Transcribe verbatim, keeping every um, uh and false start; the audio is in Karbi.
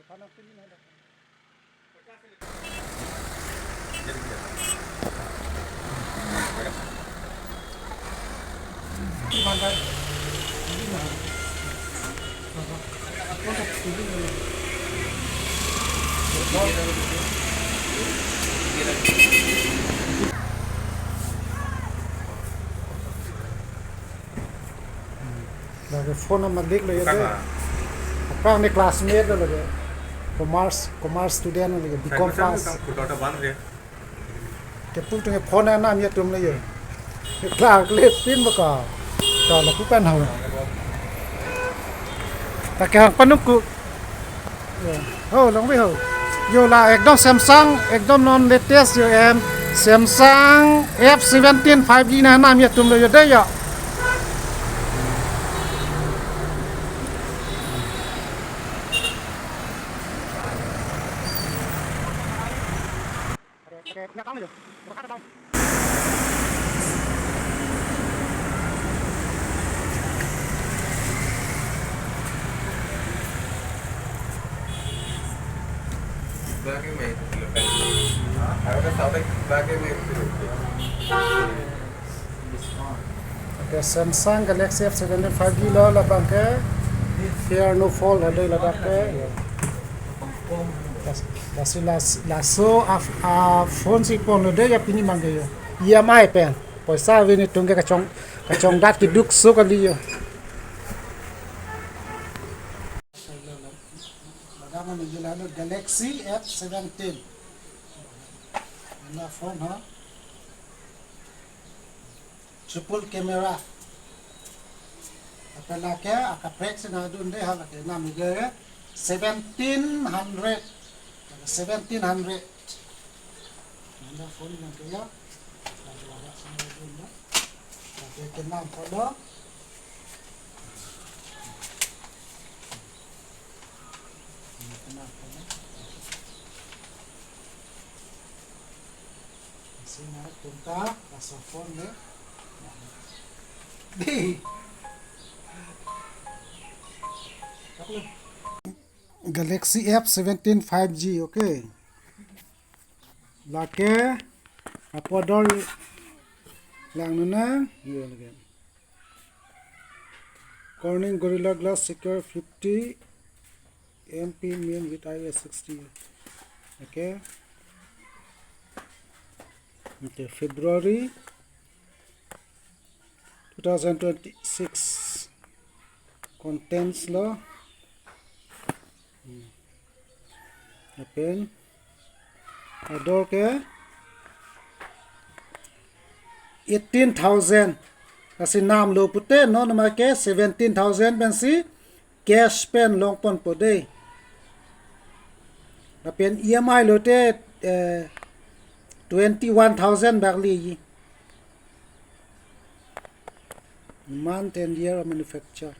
Lake phone amalik lo ya de. Kang a? Kang ne classmate lo lake. Commerce, commerce student lo lake. B com. Kang pass. Kang kuda ta ban re. Kepu atum ke phone anam ya atum lo ya. Klar kle pin baka. Ta lapu pen ho. Ta ke hang panuk ku. Ho, longve ho. Yo la ekdom Samsung, ekdom non latest yo em. Samsung F seventeen five G na nam ya atum lo yo de yo. Okay, Samsung Galaxy F seventeen five G lo labang ke, fear no fall hade ladak ke. Las, las, las, laso a, a phone si pon lo de ya pini mangge yo. E M I pen. Poisa ave ni atum ke kachong, kachongdat keduk so kali yo. Ladak mane je lalo Galaxy F seventeen. Ena phone ha. Triple camera. Lapen lake akaprek si nangdunde ha lake nam ige seventeen hundred. Seventeen hundred. Nangda phone nang ke ya. Lake lake si nangdunde. Lake kenam polo. Kenam polo. Isi na tunta laso phone le. Di. Galaxy F seventeen five G, okay. Lake apodor lang nuna, yo lake. Corning Gorilla Glass Secure fifty M P Min with I O S sixty. Okay. Okay, February two thousand twenty-six. Contents lo. Hmm. Lapen ador ke eighteen thousand. Lasi nam lo pute non ma ke seventeen thousand pensi cash pen long ponpo de. Lapen E M I lote, eh, twenty-one thousand bak li. Month and year of manufacture.